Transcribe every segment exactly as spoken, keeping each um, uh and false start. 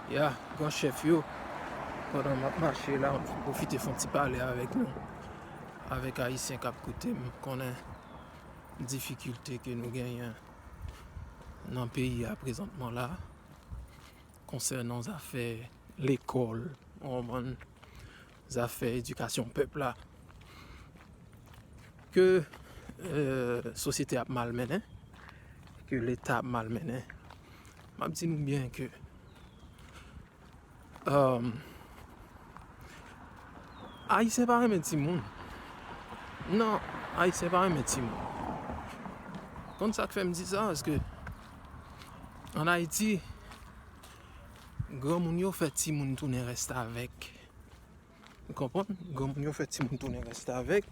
Ya, gran chèf yo, pandan m ap mache la, m pwofite fè yon ti pale avèk nou, avèk Ayisyen k ap koute m, konnen difikilte ke nou genyen nan peyi a prezantman la, konsènan zafè lekòl, w konprann, zafè edikasyon pèp la, ke, euh, sosyete ap malmennen, ke Leta ap malmennen. M ap di nou byen ke, euh, Ayisyen pa renmen timoun. Non, Ayisyen pa renmen timoun. Konn sa k fè m di sa? Paske ann Ayiti, granmoun yo fè timoun tounen restavèk. Ou konprann? Granmoun yo fè timoun tounen restavèk.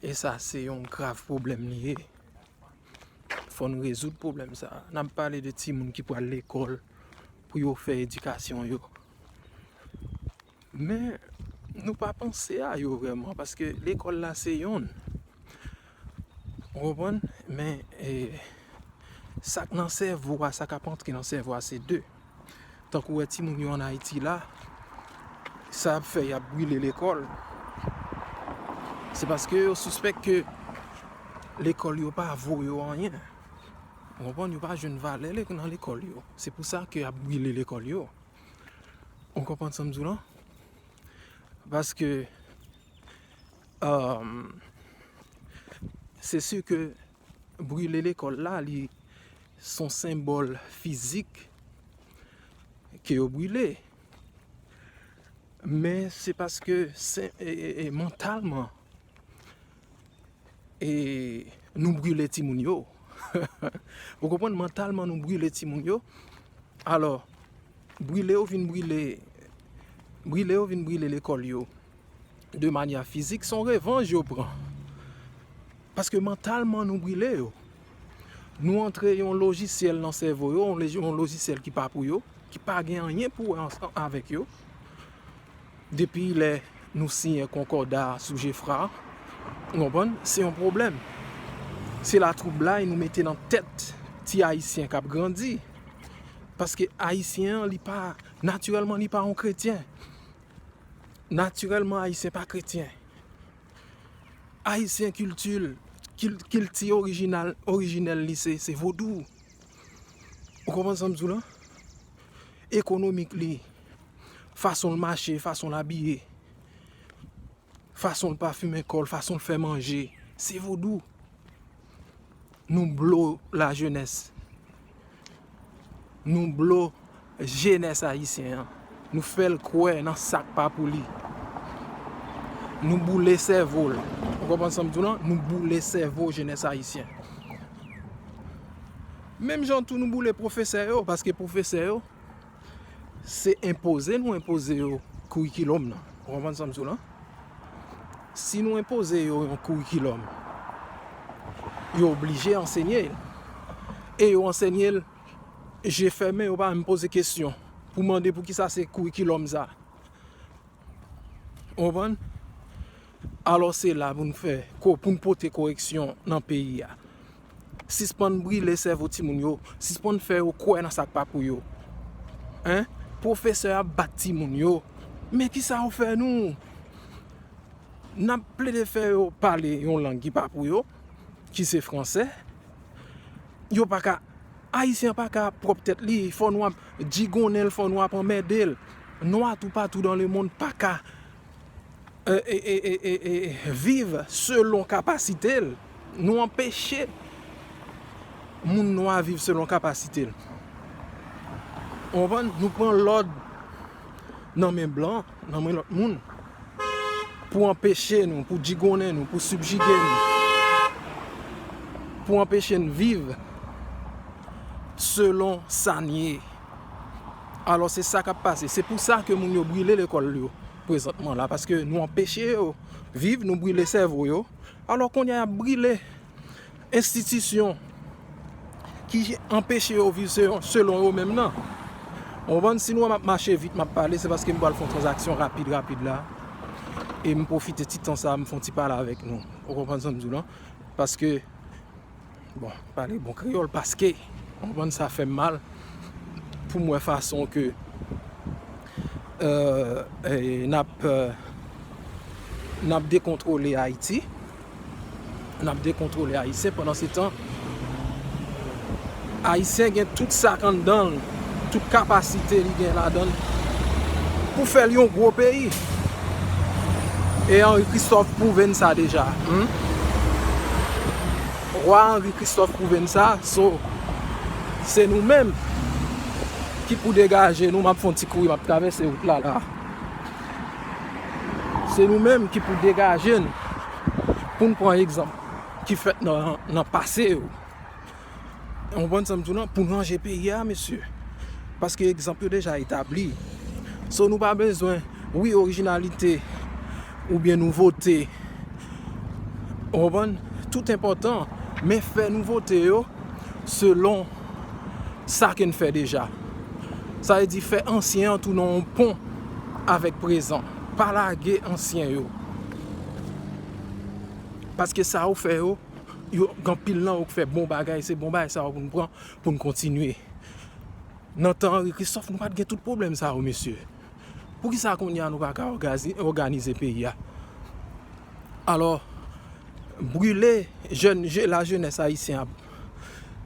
E sa, se yon grav pwoblèm li ye. Fò n rezoud pwoblèm sa a. N ap pale de timoun ki pral lekòl pou yo fè edikasyon yo. Men, nou pa panse a yo vrèman, paske lekòl la se yonn. Ou konprann? Men, e, sa k nan sèvo a, sa k ap antre nan sèvo a, se de. Tankou w wè timoun yo ann Ayiti la, sa y ap fè, y ap brile lekòl. Se paske yo sispèk ke lekòl yo pa vo yo anyen. Ou konprann? Yo pa jwenn valè le-, nan lekòl yo. Se pou sa ke y ap brile lekòl yo. Ou konprann sa m di w lan? Paske, euh, se si ke brile lekòl la, li s on senbòl fizik ke yo brile. Men se paske se, e, e, e, mantalman, e, nou brile timoun yo. Ou konprann? Mantalman, nou brile timoun yo. Alò, brile yo vin brile, brile yo vin brile lekòl yo de manyè fizik, se yon revanj yo pran. Paske mantalman, nou brile yo. Nou antre yon lojisyèl nan sèvo yo, yon lej-, yon lojisyèl ki pa pou yo, ki pa gen anyen pou wè ansanm avèk yo. Depi lè nou siyen konkòda sou Jefra, ou konprann, se yon pwoblèm. Se latwoublay nou mete nan tèt ti Ayisyen k ap grandi. Paske Ayisyen an, li pa, natirèlman, li pa yon kretyen. Natirèlman, Ayisyen pa kretyen. Ayisyen kilti l, kil-, kilti orijinal, orijinèl li, se, se vodou. Ou konprann sa m di w lan? Ekonomik li, fason l mache, fason l abiye, fason l pafimen kò l, fason l fè manje, se vodou. Nou blo lajenès. Nou blo jenès ayisyen an. Nou fè l kwè nan sa k pa pou li. Nou boule sèvo l. Ou konprann sa m di w lan? Nou boule sèvo jenès ayisyen. Menm jan tou nou boule pwofesè yo, paske pwofesè yo, se enpoze nou enpoze yo kourikilòm nan. Ou konprann sa m di w lan? Si nou enpoze yo yon kourikilòm, yo oblije ansenye l. E yo ansenye l je fèmen, yo pa menm poze kesyon pou mande poukisa se kourikilòm sa. Ou konprann? Alò se la pou n fè, ko-, pou n pote koreksyon nan peyi a. Sispann brile sèvo timoun yo, sispann fè yo kwè nan sa k pa pou yo. Hein? Pwofesè ap bat timoun yo. Men kisa yo fè nou? N ap plede fè yo pale yon lang ki pa pou yo, ki se fransè. Yo pa ka, Ayisyen an pa ka pwòp tèt li, fò nou ap djigonnen l, fò nou ap anmède l. Nwa toupatou dans le monde pa ka, e, e, e, e, e, e, viv selon kapasite l. Nou anpeche moun nwa viv selon kapasite l. Ou konprann? Nou pran lòd nan men blan, nan men lòt moun, pou anpeche nou, pou djigonnen nou, pou sibjige nou, pou anpeche n viv selon sa n ye. Alò, se sa k ap pase. Se pou sa ke moun yo brile lekòl yo prezantman la, paske nou anpeche yo viv, nou brile sèvo yo. Alò, kounye a, y ap brile enstitisyon ki anpeche yo viv se-, selon yo menm nan. Ou konprann? Si nou wè m ap mache vit, m ap pale, se paske m pral fè yon tranzaksyon rapid, rapid la. E m pwofite ti tan sa a, m fè yon ti pale avèk nou. Ou konprann sa m di w lan? Paske, bon, pale bon kreyòl, paske, ou konprann, sa fè m mal. pou m wè fason ke, euh, eh, n ap, euh, n ap dekontwole Ayiti. N ap dekontwole Ayisyen. Pandan se tan, Ayisyen gen tout sa k anndan l, tout kapasite li gen ladan l pou fè l yon gwo peyi. E Henri Christophe pwouve n sa deja. Hmm? Wa Henri Christophe pwouve n sa. So, se nou menm ki pou degaje nou. M ap fè yon ti kouri, m ap travèse wout la, la. Se nou menm ki pou degaje n pou n pran egzanp ki fèt nan, nan pase yo. Ou konprann sa m di w lan? Pou n ranje peyi a, mesye. Paske egzanp yo deja etabli. So, nou pa bezwen, wi, orijinalite oubyen nouvote. Ou konprann? Tout enpòtan, men fè nouvote yo selon sa ke n fè deja. Sa vle di fè ansyen an tounen yon pon avèk prezan. Pa lage ansyen yo. Paske sa yo fè yo, yo gen anpil nan yo k fè bon bagay, se bon bagay sa yo pou n pran, pou n kontinye. Nan tan Henri Christophe, nou pa t gen tout pwoblèm sa yo, mesye. Poukisa kounye a nou pa ka ògazi-, òganize peyi a? Alò, brile jèn, je-, lajenès ayisyen ap,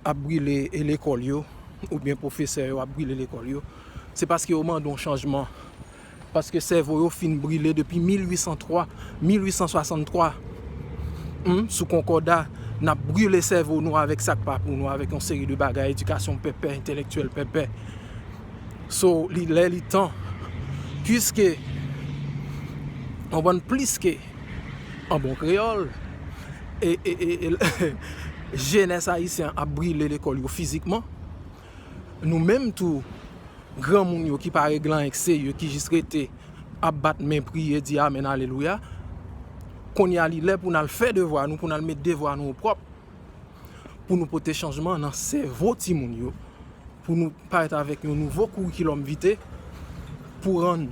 ap brile e lekòl yo, oubyen pwofesè yo ap brile lekòl yo, se paske yo mande yon chanjman. Paske sèvo yo fin brile depi mil uit san twa, mil uit san swasanntwa. Hmm, sou konkòda, n ap brile sèvo nou avèk sa k pa pou nou, avèk yon seri de bagay, edikasyon pèpè, entèlektyèl pèpè. So, li lè, li tan. Piske, w konprann, plis ke an bon kreyòl, e, e, e, e, jenès ayisyen ap brile lekòl yo fizikman, nou menm tou, granmoun yo ki pa regle anyen k serye, ki jis rete ap bat men, priye, di amèn, alelouya. Kounye a, li lè pou n al fè devwa nou, pou n al met devwa nou opwòp, pou nou pote chanjman nan sèvo timoun yo, pou nou parèt avèk yon nouvo kourikilòm vite, pou rann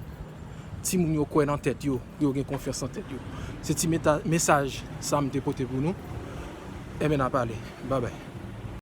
timoun yo kwè nan tèt yo, pou yo gen konfyans nan tèt yo. Se ti meta-, mesaj sa m te pote pou nou. Ebyen, n a pale. Babay.